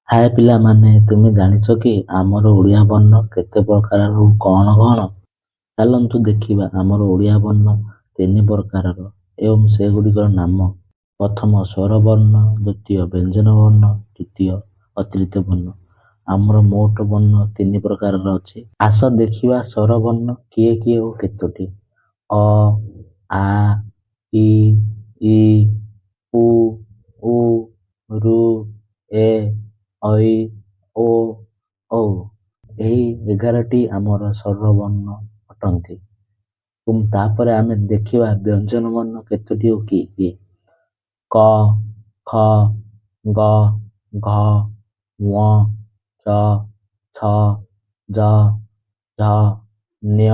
ହାଏ ପିଲାମାନେ, ତୁମେ ଜାଣିଛ କି ଆମର ଓଡ଼ିଆ ବର୍ଣ୍ଣ କେତେ ପ୍ରକାରର ଓ କ'ଣ କ'ଣ? ଚାଲନ୍ତୁ ଦେଖିବା। ଆମର ଓଡ଼ିଆ ବର୍ଣ୍ଣ ତିନି ପ୍ରକାରର ଏବଂ ସେଗୁଡ଼ିକର ନାମ। ପ୍ରଥମ ସ୍ୱରବର୍ଣ୍ଣ, ଦ୍ୱିତୀୟ ବ୍ୟଞ୍ଜନ ବର୍ଣ୍ଣ, ତୃତୀୟ ଅତିରିକ୍ତ ବର୍ଣ୍ଣ। ଆମର ମୋଟ ବର୍ଣ୍ଣ ତିନି ପ୍ରକାରର ଅଛି। ଆସ ଦେଖିବା ସ୍ୱରବର୍ଣ୍ଣ କିଏ କିଏ ଓ କେତୋଟି। ଅ, ଆ, ଇ, ଈ, ଉ, ଊ, ଋ, ଏ, ଐ, ଓ, ଔ। ଏହି 11ଟି ଆମର ସ୍ୱରବର୍ଣ୍ଣ ଅଟନ୍ତି। ଏବଂ ତାପରେ ଆମେ ଦେଖିବା ବ୍ୟଞ୍ଜନ ବର୍ଣ୍ଣ କେତୋଟି ଓ କିଏ କିଏ। କ, ଖ, ଗ, ଘ, ଙ, ଚ, ଛ, ଜ, ଝ, ଞ,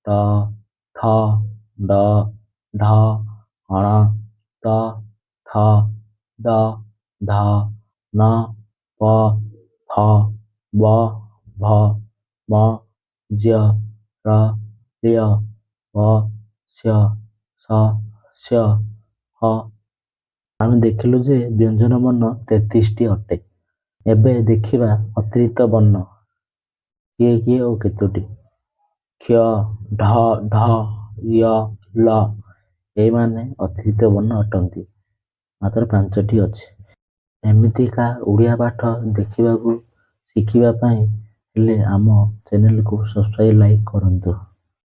ଟ, ଠ, ଡ, ଢ, ଣ, ତ, ଥ, ଦ, ଧ, ନ, ପ, ଫ, ବ, ଭ, ମ, ଜ୍ୟ, ର, ଳ୍ୟ, ବ, ଶ, ଶ, ଶ, ହ। ଆମେ ଦେଖିଲୁ ଯେ ବ୍ୟଞ୍ଜନ ବର୍ଣ୍ଣ 33ଟି ଅଟେ। ଏବେ ଦେଖିବା ଅତିରିକ୍ତ ବର୍ଣ୍ଣ କିଏ କିଏ ଓ କେତୋଟି। କ୍ଷ, ଢ, ଢ଼, ୟ, ଲ। ଏଇମାନେ ଅତିରିକ୍ତ ବର୍ଣ୍ଣ ଅଟନ୍ତି, ମାତ୍ର ପାଞ୍ଚଟି ଅଛି। ଏମିତିକା ଓଡ଼ିଆ ପାଠ ଦେଖିବାକୁ ଶିଖିବା ପାଇଁ ହେଲେ ଆମ ଚ୍ୟାନେଲକୁ ସବସ୍କ୍ରାଇବ୍, ଲାଇକ୍ କରନ୍ତୁ।